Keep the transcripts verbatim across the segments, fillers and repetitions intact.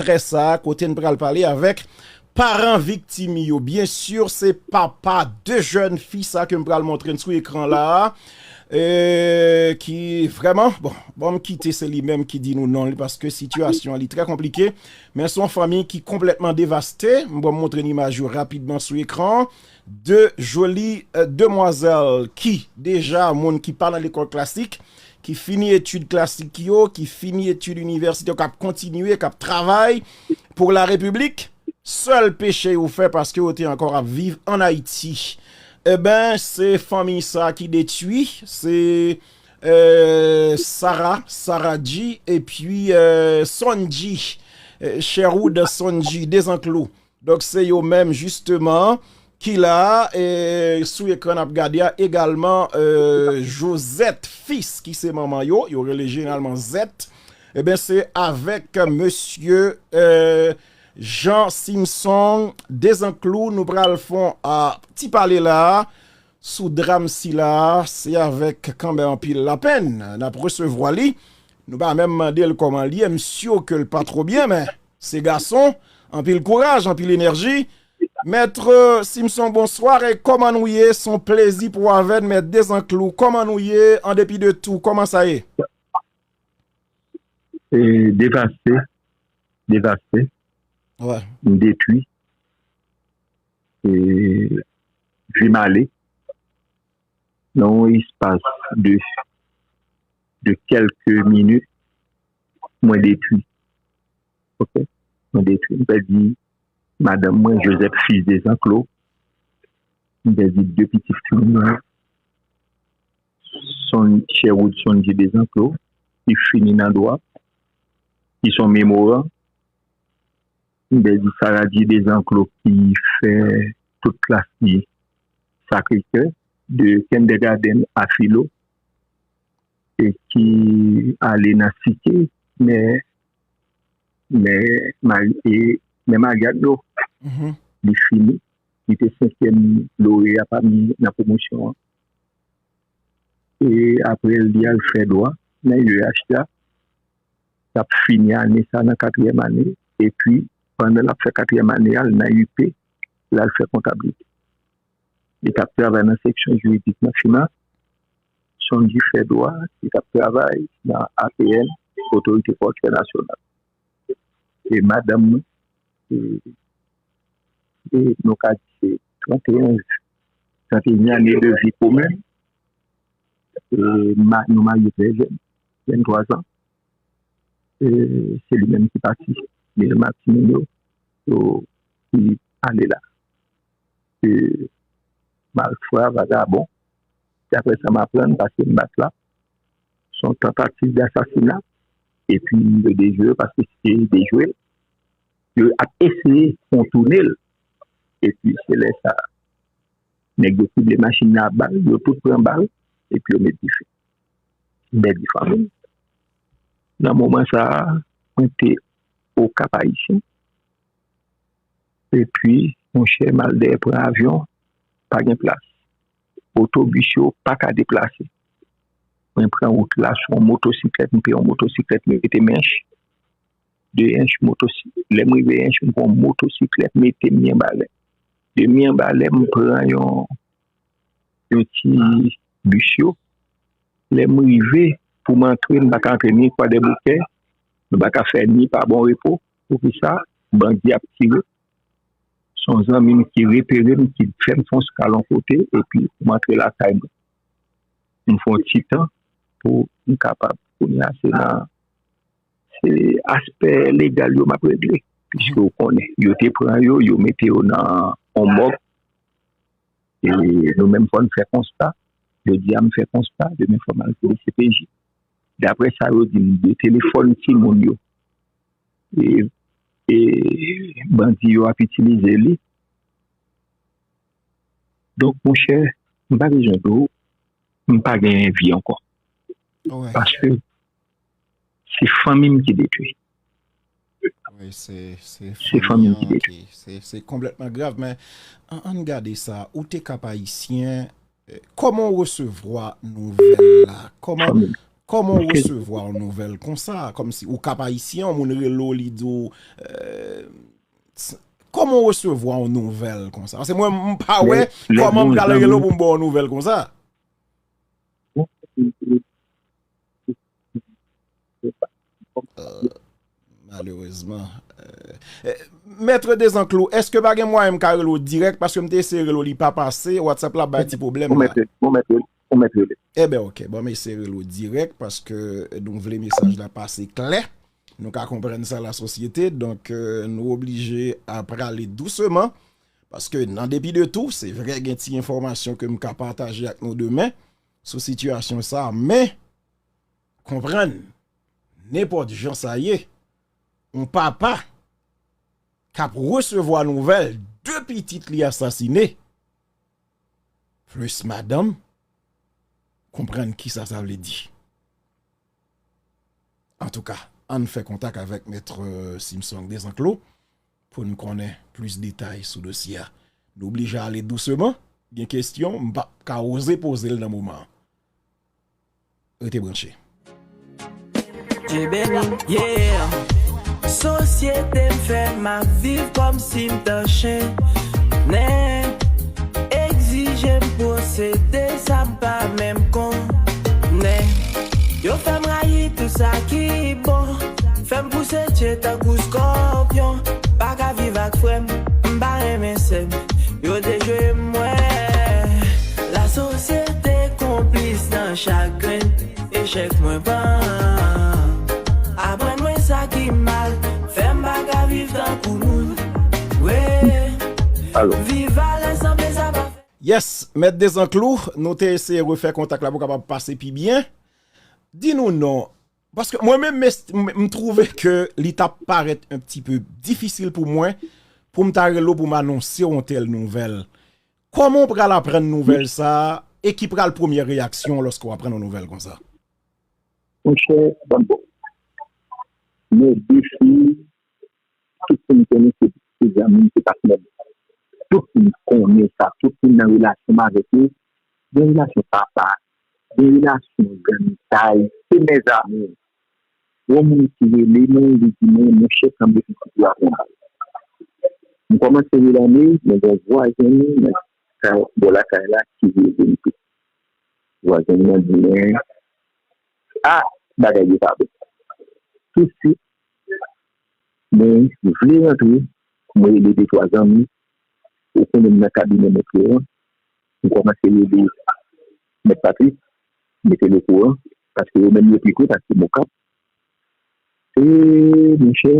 ekstrè sa a, kote n pral pale avèk paran viktim yo. Byen si, se papa de jèn fi sa ke m pral montre n sou ekran la a, e, ki vrèman, bon, bon, m kite se li menm ki di nou non li, paske sitiyasyon an li trè konplike, men se yon fanmi ki konplètman devaste. M pral montre n imaj yo rapidman sou ekran an. De joli, e, demwazèl ki deja moun ki pa nan lekòl klasik, ki fini etid klasik yo, ki fini etid inivèsitè yo, k ap kontinye, k ap travay pou la Repiblik. Sèl peche yo fè paske yo te ankò ap viv ann Ayiti. Eben, se fanmi sa ki detwi, se, e, Sara, Sara G, epi, e, Sonji, e, Sherwood Sonji Dezanclos. Donk, se yo menm, jisteman, ki la, e, sou ekran n ap gade a, egalman, e, Josette Fils, ki se manman yo, yo rele jeneralman Zèt. Eben, se avèk mesye, e, Jean Simson Dezanclos, nou pral fè yon, a, ti pale la a, sou dram sila a, se avèk kanmenm anpil lapenn n ap resevwa li. Nou pa menm mande l kòman l ye, m si ke l pa twò byen, men se gason, anpil kouraj, anpil enèji. Mèt Simson, bonswa, e kòman nou ye? Se yon plezi pou w avè n, Mèt Dezanclos. Kòman nou ye, an depi de tou? Kòman sa ye? E, devaste, devaste. Wè. M detwi. E, vi m ale. Nan yon espas de, de kèlke minit, mwen detwi. Ok? Mwen detwi. M pèdi madanm mwen, Josette Fils Dezanclos. M pèdi de pitit fi m yo. Son, Sherwood Sonji Dezanclos, ki fini nan dwa, ki se yon memoran. M pèdi Sara G Dezanclos ki fè tout klas li Sacré-Cœur, de kindergarten a filo, e ki ale nan Site, men, men, Mari-, e, men Maryad yo, li fini. Li te senkyèm loreya pami nan pwomosyon an. E apre, li al fè dwa nan U E H la. L ap fini ane sa nan katriyèm ane. Epi, pandan l ap fè katriyèm ane a, l nan I P, l al fè kontablite. Li t ap travay nan seksyon jiridik nan FIMA. Sonji fè dwa, li t ap travay nan A P N, Otorite Pòtyè Nasyonal. E madanm mwen, e, e nou ka di se trannteyen, trannteyen ane de vi komen. E, ma-, nou marye trè jèn, venntwa zan. E, se li menm ki pati, li menm ak timoun yo, yo, ki ale la. E, malfra, vagabon, daprè sa m aprann, paske m bat la, se yon tantativ dasasina, epi yo dejwe l, paske si yo dejwe l, yo ap eseye kontounen l. Epi se lè sa a, nèg yo sible machin nan ak bal, yo tout pran bal, epi yo met dife. M pèdi fanmi m. Nan moman sa a, mwen te Okap Ayisyen. Epi, monchè, m al dèyè pran avyon, pa gen plas. Otobis yo pa ka deplase. Mwen pran wout la sou yon motosiklèt, m peye yon motosiklèt, m mete m ench. De ench motosi-, lè m rive ench, m pran yon motosiklèt, mete m mi anba lè. De mi anba lè, m pran yon, yon ti bis yo. Lè m rive, pou m antre, m pa ka antre ni Kwadèboukè, m pa ka fè ni pa Bon Repo. Poukisa? Bandi ap tire. Se yon zanmi m ki repere m, ki fè m fè yon skal yon kote, epi m antre lakay mwen. M fè yon ti tan pou m kapab. Kounye a, se nan, se aspè legal yo m ap regle. Piske ou konnen, yo te pran yo, yo mete yo nan yon mòg. E nou menm fò n fè konsta. Jodi a, m fè konsta, demen fò m al kote C P J. Daprè sa yo di m, de telefòn timoun yo, e, e bandi yo ap itilize li. Donk, monchè, m pa bezwen di w, m pa gen vi ankò. Paske se fanmi m ki detwi. Wi, se, se fanmi an ki detwi. Se, se konplètman grav, men an, ann gade sa. Ou te Kap Ayisyen, e, kòman w resevwa nouvèl la? Kòman, Kòman w resevwa yon nouvèl konsa? Kòmsi ou Kap Ayisyen, yon moun rele w, li di w, eh, s-, kòman w resevwa yon nouvèl konsa? Paske mwen, m pa wè kòman m pral rele w pou m ba w yon nouvèl konsa. Euh, malerezman. Euh, eh, Mèt Dezanklo, èske pa gen mwayen m ka rele w dirèk? Paske m te eseye rele w, li pa pase. WhatsApp la bay ti pwoblèm la. Ou mèt rele. Ou mèt rele. Enben, ok. Bon, m eseye rele w dirèk paske nou vle mesaj la pase klè. Nou ka konprann sa, lasosyete. Donk, euh, nou oblije a prale douseman. Paske nan depi de tou, se vre gen ti enfòmasyon ke m ka pataje ak nou demen sou sitiyasyon sa, men konprann, nenpòt jan sa ye, yon papa k ap resevwa nouvèl de pitit li asasine, plis madanm, konprann kisa sa vle di. Antouka, ann fè kontak avèk Mèt Simsong Dezanklo pou n konnen plis detay sou dosye a. Nou oblije ale douseman, gen kesyon, m p ap ka oze poze l nan moman an. Rete branche. Dye beni, yeah. Sosyete m fè m ap viv kòmsi m t an chen. Nen, egzije m posede sa m pa menm konnen. Yo fè m rayi tout sa ki bon. Fè m pouse tye tankou skòpyon. Pa ka viv ak frè m, m pa renmen sè m. Yo dejwe m, wè. Lasosyete konplis nan chagren. Echèk mwen pa aprann mwen sa ki mal, fè m pa ka viv tankou moun. Wi, viv alèz sanble sa pa fè. Yes, Mèt Dezanklo, nou te eseye refè kontak la pou kapab pase pi byen. Di nou non, paske mwen menm, m, m, m twouve ke li t ap parèt un petit peu difisil pou mwen, pou m ta rele w pou m anonse w yon tèl nouvèl. Kòman w pral aprann nouvèl sa a, e ki pral premye reyaksyon w lòske w aprann yon nouvèl konsa? Monchè, bann bon. Men defi, tout moun konnen se, se zanmi m, se patnè m. Tout moun konnen sa, tout moun nan relasyon m avèk yo, gen relasyon papa, gen relasyon zanmitay, se mèzami. Yon moun ki rele mwen, li di mwen, monchè, sanble pitit ou ap pran bal. M kòmanse rele anmwe, men gen vwazen nou, nan kay, bò lakay la, ki rele m tou. Vwazen nan di mwen, a, bagay yo pa bon. Tousuit, mwen vle rantre, mwen rele de twa zanmi, ou konnen m nan kabinè mèt yo an, m kòmanse rele Mèt Patrice, mete l okouran, paske yo menm yo pi pre, paske m Okap. E, monchè,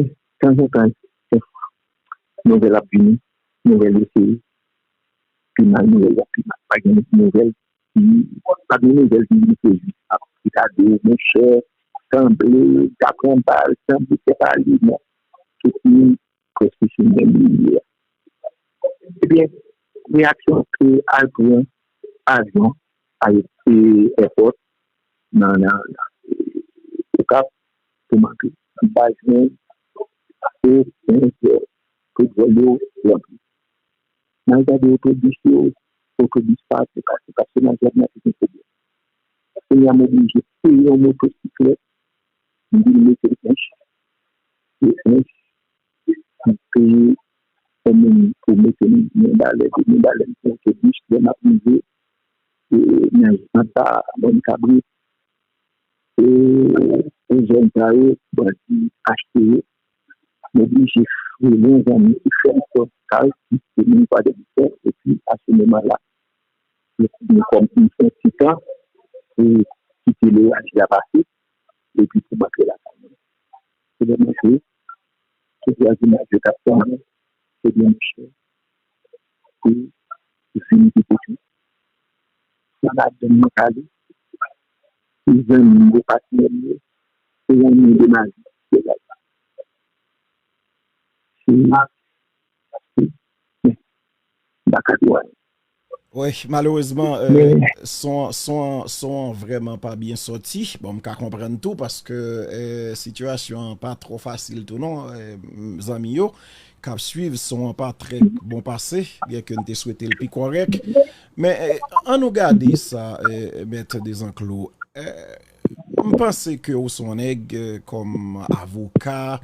tanzantan, nouvèl ap vini, nouvèl yo se pi mal, nouvèl yo ap pi mal. Pa gen nouvèl ki, pa gen nouvèl ki vin pozitif. Ki ta di w, monchè, sanble, ta pran bal, sanble, se pa li, non. Tout moun prèske sou menm liy la. Ebyen, reyaksyon se al pran avyon, al, e, èpòt, nan, nan, nan, e, Okap, pou m antre. M pa jwenn okenn vòl. Tout vòl yo ranpli. N al gade otobis yo, otobis pa vle pase, paske nan zòn nan te gen pwoblèm. Kounye a m oblije peye yon motosiklèt, m vin mete ench. E ench, m peye yon moun pou mete m nan balè, pou m balè m pran otobis, lè m ap rive, e, nan zòn sa, Mòn Kabrit, e, e zòn sa yo, bandi achte yo. M oblije rele yon zanmi ki fè m fè kal, ki se moun Kwadèboukè, epi a se moman la, nou, nou kòm nou fè yon ti tan, e kite loraj la pase, epi pou m antre lakay mwen. Se lè m antre, tout vwazinaj yo t ap tann mwen, ebyen, monchè, pou, pou fini pou tout. Sa ladann mwen k ale. Se zanmi m yo, patnè m yo, se zanmi m de lavi. Se la, se, m pa ka di w anyen. Wi, malerezman, euh, son, son, son an vrèman pa byen sòti. Bon, m ka konprann tou paske, euh, sitiyasyon an pa twò fasil tou non, euh, m, zanmi yo k ap swiv son an pa trè bon pase, byenke n te swete l pi kòrèk. Men, eh, ann nou gade sa, eh, Mèt Dezanklo. Eh, M panse ke ou se yon nèg, eh, kòm avoka,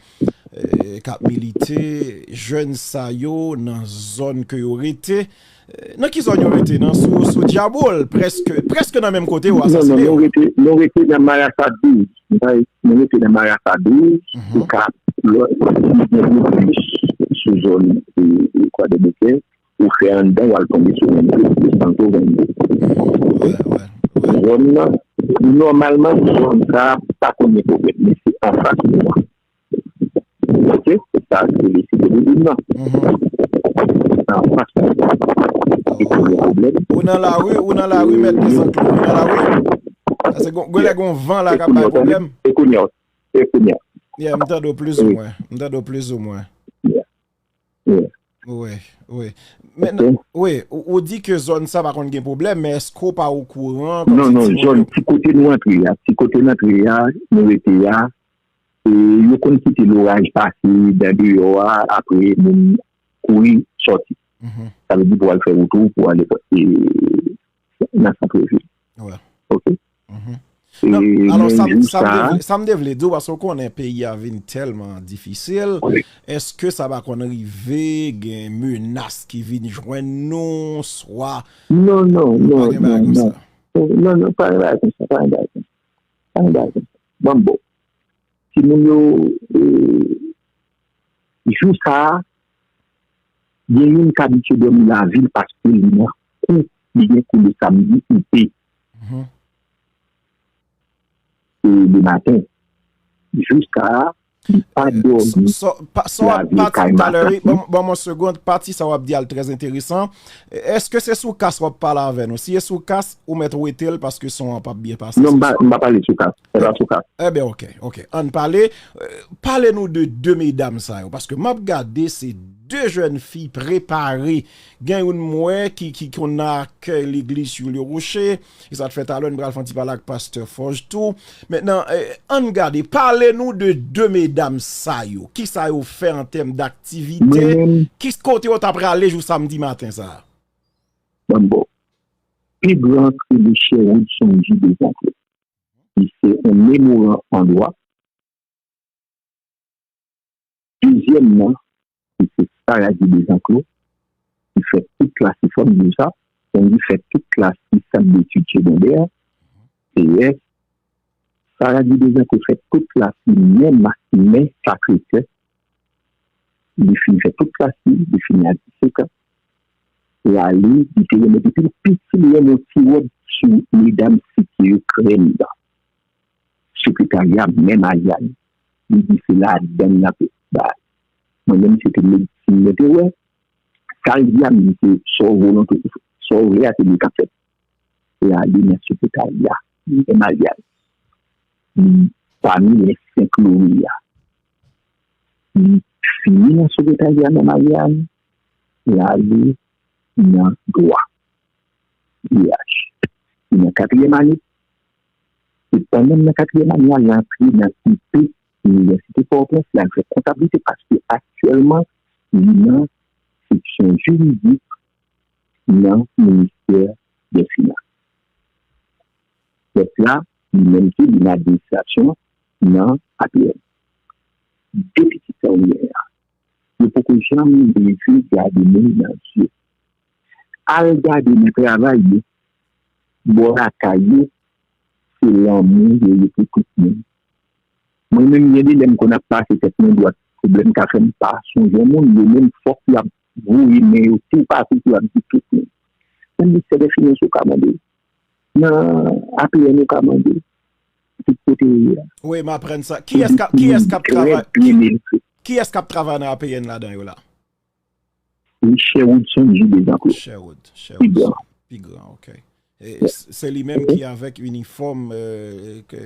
eh, k ap milite, jèn sa yo nan zòn ke yo rete, eh, nan ki zòn yo rete? Nan sou, sou Dyabol, prèske, prèske nan menm kote ou a, sa se non, non, nou rete, nou rete nan Marasa douz. Nou rete nan Marasa douz, mhm, sou Kap, lòt, sou zòn, eh, eh, Kwadèboukè. Ou fè anndan, w al tonbe sou vennde, sou Santo vennde. Wè, wè, wè. Zòn nan, nòmalman, zòn sa a pa konn gen pwoblèm, men se anfas nou an. Oke? Se sa, se le site de Lim nan. Mhm. Anfas nou an. Ki konn gen pwoblèm. Ou nan lari, ou nan lari, mèt Dezanklo, ou nan lari. Paske gon, gon lè gon van la k ap bay pwoblèm. E kounye a, e kounye a. Yeah, m tande w plizoumwen. M tande w plizoumwen. Yeah. Yeah. Wi, wi. Men, wi, ou, ou di ke zòn sa pa konn gen pwoblèm, men èske w pa okouran, kòmsi non, non, ti moun zòn, ti kote nou antre a, ti kote n antre a, nou rete a, e yo konn kite loraj pase dan deyò a, apre moun kouri sòti. Mhm. Sa vle di pou al fè wout ou, pou ale, e, nan sant vil. Wi. Oke? Mhm. E, non, alò, men sa, jou sa m te sa vle, sa m te vle di w, paske w konnen peyi a vin tèlman difisil, wi, èske sa pa konn rive gen menas ki vin jwenn nou, swa non, non, non, non, non. Non, non, pa gen bagay konsa, pa gen bagay konsa. Pa gen bagay konsa. Bon, bon. Timoun yo, e, jou sa a, gen youn k abitye dòmi lavil paske li nan kou, li gen kou le samdi ou pe. Mhm. E le maten. Jou sa a, li pa dòmi lavil kay matant li. Ban, ban mwen yon segond, pati sa w ap di a l trè enteresan. Èske se sou kas w ap pale avè nou? Si e sou kas, ou mèt wete l paske son an p ap byen pase. Non, m pa, m pa pale sou kas. Se pa sou kas. Ebyen, oke, oke. Ann pale. Eh, pale nou de de medam sa yo. Paske m ap gade, se de jèn fi prepare. Gen youn m wè ki, ki konn nan akèy legliz Julio Rocher. E sa t fè talè, n pral fè yon ti pale ak pastè Fòj tou. Mentnan, eh, ann gade, pale nou de de medam sa yo. Kisa yo fè an tèm daktivite? Ki kote yo t ap prale jou samdi maten sa a? Bon, bon. Pi gran se Michel Woodson J. Desanclé. Li se yon memoran an dwa. Dezyèm nan, li se Sarah Guy Desanclos, ki fè tout klas li, fò m di w sa, fò m di fè tout klas li sant detid segondè, C E S. Sarah Guy Desanclos fè tout klas li, menm ak men Sacré-Cœur. Li fin fè tout klas li, li fini a disèt an. L ale, li te renmen, depi l piti, li renmen yon ti wòb sou medam sik yo, krèm nan. Sekretarya, men Maryàn. Li di se ladann l ap bay. Mwen menm, se te medsin mwen te wè. Sa l di a, m di se sa w volonte, sa w vle a, se li k ap fèt. L ale nan sekretarya, men Maryàn. Li pami lè senk lori a. Li fini nan sekretarya nan Maryàn, li ale nan dwa, D H. Li nan katriyèm ane. E pandan l nan katriyèm ane a, l antre nan I P, Inivèsite Pòtoprens, l al fè kontablite paske aktyèlman, li nan seksyon jiridik nan ministè dè finans. Lòt la, li menm tou, li nan administrasyon nan A P N. De pitit sa yo genyen an, yo poko janm leve gade moun nan je. Al gade nan travay yo, bò lakay yo, se lanmou yo ye pou tout moun. Mwen menm, gen de lè m konn ap pase tèt mwen dwat, pwoblèm ka fè m pa sonje yon moun, yo menm fòk y ap voye men yo toupatou pou y ap di tout moun. Nan ministè dè finans yo ka mande, nan A P N yo ka mande, tout kote yo ye a. Wi, m aprann sa. Kiyès k ap, kiyès k ap travay, ki, kiyès k ap travay nan A P N ladan yo la? Wi, Sherwoodson J. Desanclos. Sherwood, Sherwood. Pi gran. Pi gran, ok. E s-, se li menm ki avèk inifòm, euh, ke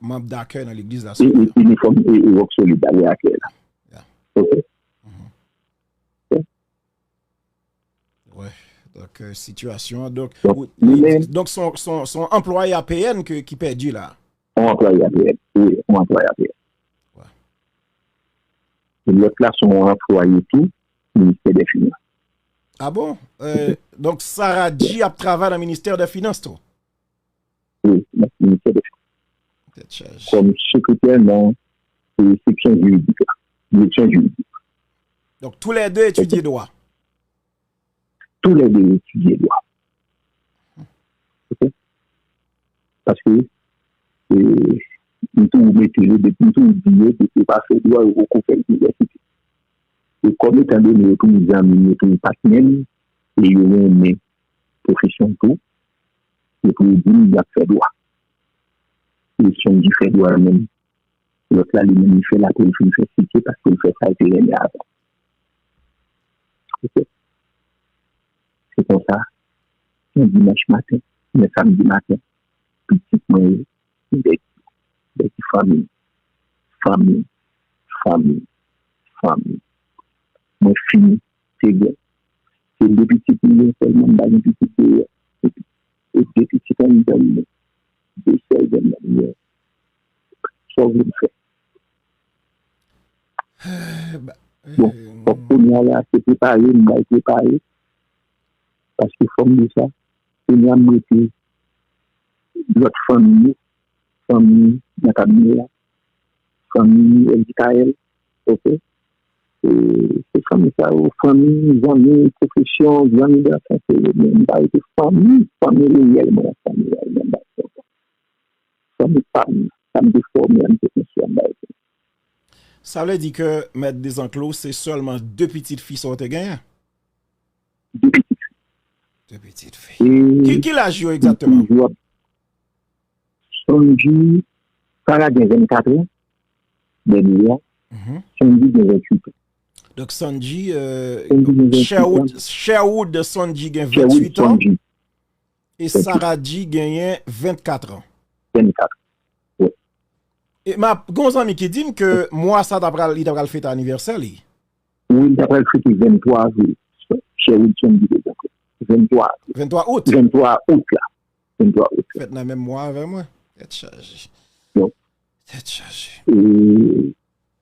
manm dakèy nan legliz la. Inifòm e, e wòk solid la, wi, akèy la. Ok. Mhm. Wi. Donk, euh, sitiyasyon an, donk, donk, son, son, son anplwaye A P N ke, ki pèdi la. On anplwaye A P N. Wi, on anplwaye A P N. Wi. E lòt la, se on anplwaye tou, ministè dè finans. Ah bon? Euh, donk, Sarah G ap travay nan ministè dè finans tou? Wi, nan ministè dè finans. Tèt chaje. Kòm sekretè nan e, seksyon jiridik la, direksyon jiridik. Donk, toulède etidye dwa. Toulède etidye dwa. Ok? Paske e, m toujou mete yo, depi m toujou di yo, depi yo pa fè dwa, yo poko fè inivèsite. E kòm etandone yo toujou zanmi m, yo toujou patnè m, e yo renmen pwofesyon tou, yo toujou di m y ap fè dwa. E Sonji fè dwa menm. Lòt la, li menm, li fè l apre l fin fè site paske l fè sa l te renmen avan. Ok. Se konsa, yon dimanch maten, yon samdi maten, pitit mwen yo, m pèdi, m pèdi fanmi, fanmi, fanmi, fanmi. Mwen fini, se gen. Se de pitit mwen gen sèlman, m pa gen pitit deyò. E de pitit anndan mwen, de sèl anndan mwen. Sa w vle m fè? Bon, fòk kounye a la, se prepare, m bay prepare. Paske fò m di sa, kounye a m rete lòt fanmi yo, fanmi Natalia, fanmi L J K L, ok? E, se fanmi sa yo, fanmi, zanmi, pwofesyon, zanmi de la sante, yo menm, m pa rete fanmi, fanmi reyèl mwen, fanmi reyèl mwen, m pa rete ankò. Fanmi pa m, sa m te fòme a, m te konstwi a, m pa rete. Sa vle di ke Mèt Dezanklo, se sèlman de pitit fi sa w te genyen? De pitit fi. De pitit fi. E ki, ki laj yo egzakteman? Toujou ap Sonji, Sara gen vennkat an, dènye a. Mhm. Sonji gen venntuit an. Donk, Sonji, euh, Sonji gen venntuit an. Sherwood, Sherwood Sonji gen Sherwood venntuit an. Sonji. E Sara G genyen vennkat an. Vennkat. Wi. E m ap, gen yon zanmi ki di m ke mwa sa ta pral, li ta pral fete anivèsè li. Wi, li ta pral fete venntwa avril. Sherwood Sonji te di ankò. Venntwa avril. Venntwa out. Venntwa out la. Venntwa out. Fèt nan menm mwa avè mwen. Tèt chaje. Donk, tèt chaje. E,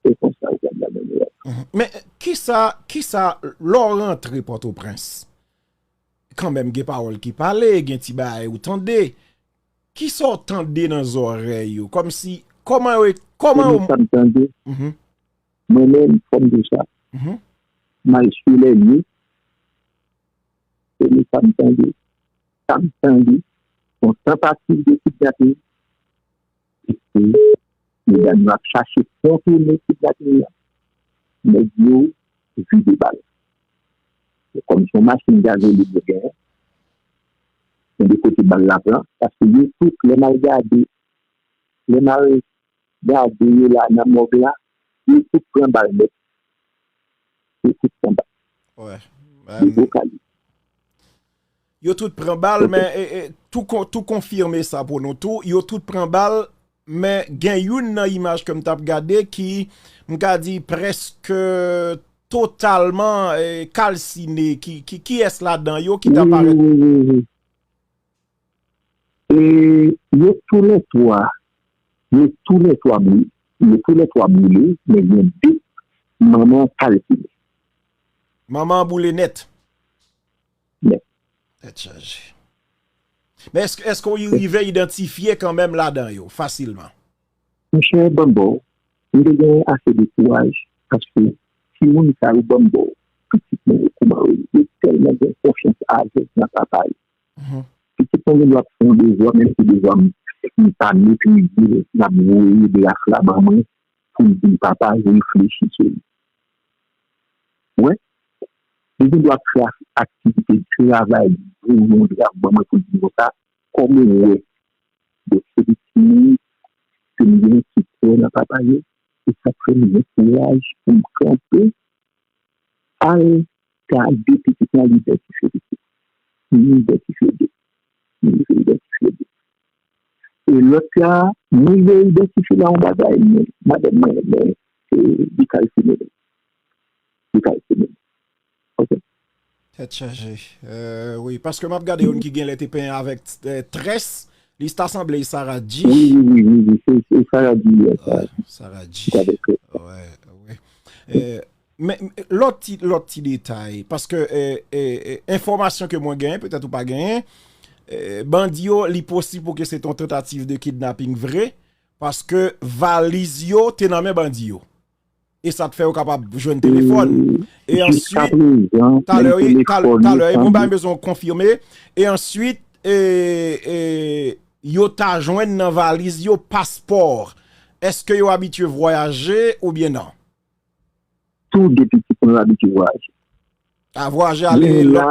e konsa, ou gade la menm lè. Mhm. Men, kisa, kisa, lè w rantre Pòtoprens, kanmenm gen pawòl ki pale, gen ti bagay ou tande. Kisa w tande nan zòrèy ou? Kòmsi, kòman yo, kòman yo... Premye sa m tande, mhm, mwen menm, fò m di sa, mhm, m al sou lè lye, premye sa m tande, sa m tande, yon tantativ de kidnaping, e ke medam yo ap chache kontounen kidnaping nan, nèg yo vide bal. E kòm se yon machin gazolin yo genyen, gen de kote bal la pran, paske yo tout, lè m al gade, lè m al gade yo la nan mòg la, yo tout pran bal nèt. Yo tout pran bal. Wè. De gwo kalib. Yo tout pran bal, men, e, e, tou kon-, tou konfime sa pou nou tou. Yo tout pran bal, men gen youn nan imaj ke m t ap gade ki, m ka di, prèske totalman, e, kalsine. Ki, ki, kiyès ladan yo ki t aparèt? Wi, wi, wi, wi. E yo toulètwa, yo toulètwa boule, yo toulètwa boule, men gen de manman an kalsine. Manman an boule nèt. Nèt. Tèt chaje. Men èske, èske w rive idantifye kanmenm ladan yo, fasilman? Monchè, ban m ba w, m te gen ase de kouraj, paske timoun sa yo ban m ba w, pitit mwen yo kouman yo ye, yo tèlman gen konfyans avèg nan papa yo. Mhm. Pitit mwen gen dwa ap fè yon devwa, menm si devwa m, m pa metrize l, l ap voye draf la ban mwen pou l di m, "Papa, reflechi sou li." Wè, li gen dwa ap fè ak-, aktivite travay, voye yon draf ban mwen pou l di m konsa, kòm ou wè. Donk, se de timoun ke m gen ki kwè nan papa yo, e sa k fè m gen kouraj pou m kanpe, al gade pitit mwen, al idantifye pitit. M idantifye de. M rive idantifye de. E lòt la, m rive idantifye la yon bagay, men madanm mwen, men, e, li kalsine. Li kalsine. Ok. Tèt chaje. Euh, wi, paske m ap gade youn ki genlè te penyen avèk, eh, très. Li ta sanble Sara G. Wi, wi, wi, wi, wi, se, se Sara G, wi, Sara G. Sara G. Ki t avèk, euh, wè, wi. Eh, men, men, lòt ti, lòt ti detay, paske, eh, eh, eh, enfòmasyon ke mwen genyen, petèt ou pa genyen, eh, bandi yo, li posib pou ke se te yon tantativ de kidnaping vre, Paske valiz yo te nan men bandi yo. E sa t fè yo kapab jwenn telefòn. E answit, talè, wi, talè, talè, e bon, ba m bezwen konfime. E answit, e, e, yo ta jwenn nan valiz yo paspò. Èske yo abitye vwayaje oubyen non? Tou de pitit mwen abitye vwayaje. A, vwayaje ale,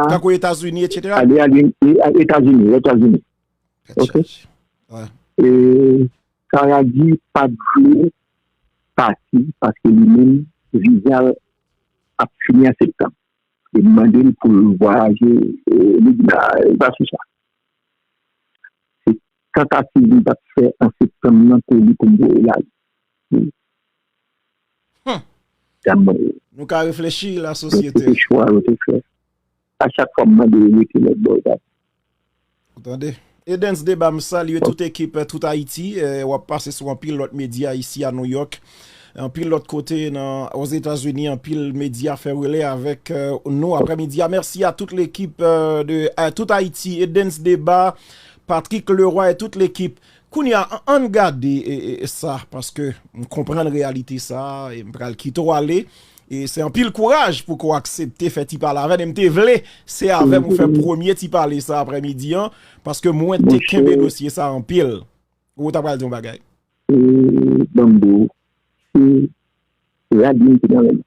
tankou Etazini, etsetera? Ale, ale, e, a, Etazini, Etazini. Ok. E, Saradi pa t vle pati paske li menm, viza l ap fini an septanm. E m mande l pou l vwayaje, e, li di, a, li pa sou sa. Se tantativ m t ap fè an septanm nan pou li, pou m voye l ale. Hmm. Nou ka reflechi, lasosyete. Se te chwa yo te fè. A chak fwa m mande yo rete lòt bò, yo pa. Ou tande? Edens Deba, m salye tout ekip, eh, Tout Ayiti. Eh, w ap pase sou anpil lòt medya isi a Nouyòk. Anpil lòt kote nan, Ozetazini, anpil medya fè relè avèk, eh, nou aprèmidi a. Mèsi a tout lekip, eh, de, eh, Tout Ayiti, Edens Deba, Patrick Leroy e tout lekip. Kounye a, an, ann gade, e, e, e sa, paske m konprann reyalite sa, e m pral kite w ale. E se anpil kouraj pou ke w aksepte fè ti pale avè n. E m te vle se avè m ou fè premye ti pale sa aprèmidi an, paske mwen te kenbe dosye sa anpil. Ou ta pral di yon bagay. E, Bambou, se rad li ki nan men m.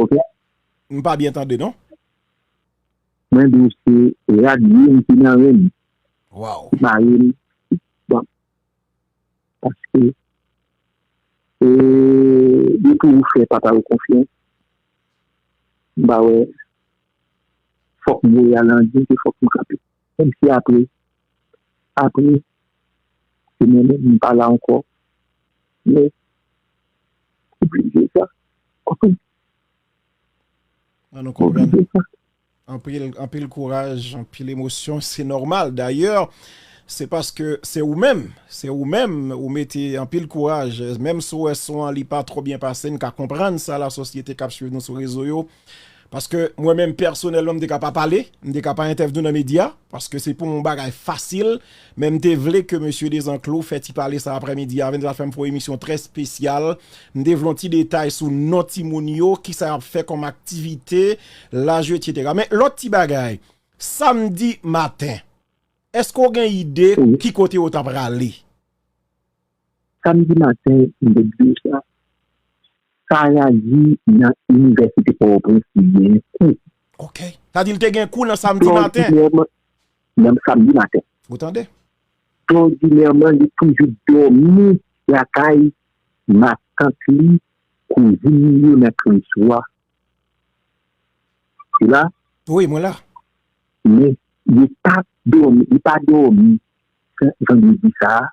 Ok? M pa byen tande, non? Mwen di w se rad li ki nan men m. Waw. Mari m, bon. Paske, e, depi ou fè papa ou konfyans, m pa wè, fòk m voye al an Dye, se fòk m kanpe. Menm si apre, apre, se mwen menm, m pa la ankò. Men, oblije sa. Konprann? An nou konprann. Oblije sa. Anpil, anpil kouraj, anpil emosyon, se nòmal. Dayè, se paske se ou menm, se ou menm, ou mete anpil kouraj. Menm si w wè son an li pa twò byen pase, n ka konprann sa lasosyete k ap swiv nou sou rezo yo. Paske mwen menm pèsonèlman, m te ka pa pale, m te ka pa entèvni nan medya, paske se pou m yon bagay fasil, men m te vle ke mesye Dezanclo fè ti pale sa aprèmidi a, avè n, sa fè m fè yon emisyon trè espesyal. M te vle yon ti detay sou non timoun yo, kisa y ap fè kòm aktivite, laj yo, etsetera. Men lòt ti bagay, samdi maten, èske w gen ide ki kote yo ta prale? Samdi maten, m te di w sa, Saradi nan Inivèsite Pòtoprens li gen kou. Ok. Sa di l te gen kou nan samdi maten? Nan samdi maten. Ou tande? Èkstraòdinèman, li toujou dòmi lakay matant li, kouzin li yo nan Kris Wa. Ou la? Wi, mwen la. Men, li pa dòmi, li pa dòmi vandredi sa a.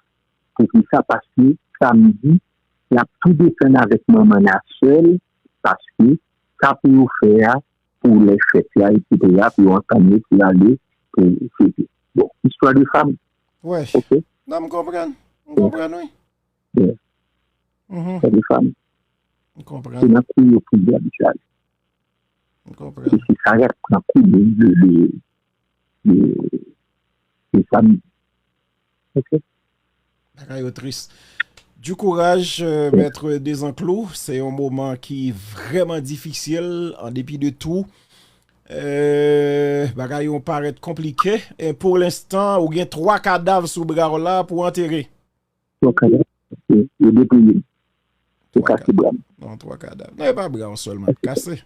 Poukisa? Paske samdi, l ap tou desann avèk manman l a sè l, paske sa pou yo fè a, pou lè fèt la, etsetera, pou yo antann yo, pou y ale, pou fete. Bon, istwa de fanm. Wè. Ok? Non, m konprann. M konprann, wi. Istwa de fanm. M konprann. Se nan kou yo pou y abitye ale. M konprann. E se sa y ap pran kou de, de, de, de, de fanm. Ok. Bagay yo tris. Du kouraj, euh, Mèt Dezanclo. Se yon moman ki vrèman difisil, an depi de tou. Euh, bagay yo parèt konplike. E pou lenstan, ou gen twa kadav sou bra w la pou antere. Twa kadav. Yo depliye m. Yo kase bra m. Non, twa kadav. Non, e pa bra w sèlman k kase.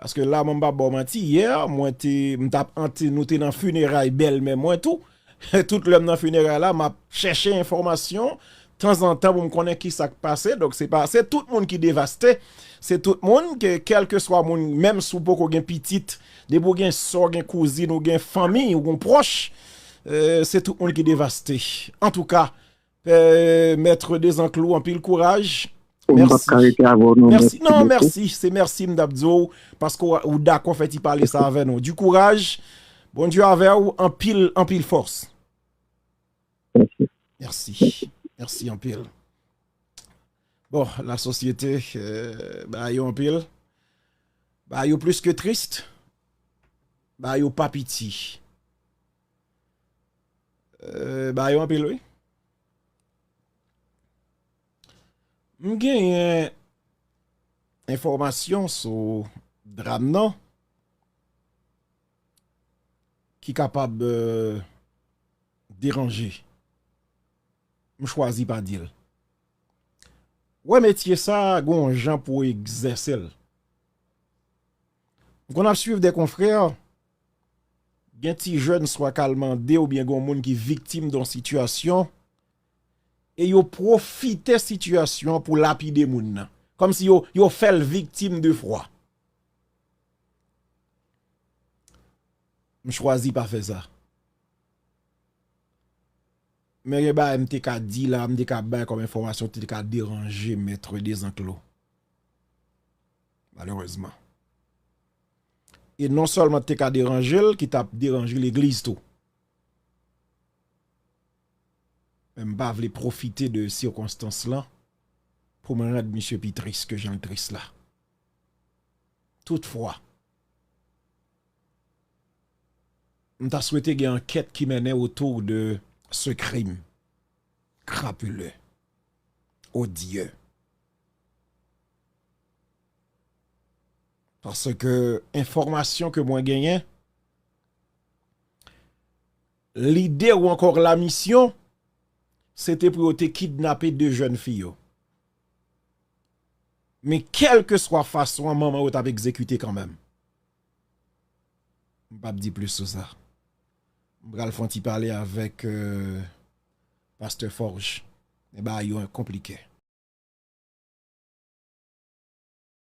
Paske la, mwen pa ba w manti, yè, mwen te, m t ap antre, nou te nan fineray bèlmè mwen tou. Tout lè m nan fineray la, m ap chèche enfòmasyon, tanzantan pou m konnen ki sa k pase. Donk, se pa, se tout moun ki devaste. Se tout moun, ke, kèlkeswa moun, menm si w poko gen pitit, depi w gen sè, w gen kouzin, ou gen fanmi, ou gen pwòch, euh, se tout moun ki devaste. Antouka, Pè Mèt Dezanclo, anpil kouraj. Mèsi. Mèsi. Non, mèsi. Se mèsi m t ap di w, paske w, ou dakò fè ti pale sa avè nou. Du kouraj. Bondye avè w, anpil, anpil fòs. Mèsi. Mèsi anpil. Bon, lasosyete, euh, bagay yo anpil. Bagay yo plis ke tris. Bagay yo pa piti. Euh, bagay yo anpil, wi. M genyen enfòmasyon sou dram nan ki kapab, euh, deranje. M chwazi pa di l. Wè, metye sa, gon jan pou egzèse l. M konn ap swiv de konfrè, gen ti jèn swa k al mande oubyen gon moun ki viktim de yon sitiyasyon, e yo pwofite sitiyasyon an pou lapide moun nan. Kòmsi yo, yo fè l viktim de fwa. M chwazi pa fè sa. Men gen bagay m te ka di la, m te ka bay kòm enfòmasyon, te ka deranje Mèt Dezanklo. Malerezman. E non sèlman te ka deranje l, ki t ap deranje legliz tou. Men m pa vle pwofite de sikonstans lan pou m rann misye pi tris ke jan l tris la. Toutfwa, m ta swete gen ankèt ki mennen otou de ce crime crapuleux, odieux. Paske enfòmasyon ke mwen genyen, lide ou ankò lamisyon, se te pou yo te kidnape de jèn fi yo. Men kèlkeswa fason an, manman yo t ap egzekite kanmenm. M p ap di plis sou sa. M pral fè yon ti pale avèk, euh, Pastè Forge. Men bagay yo konplike.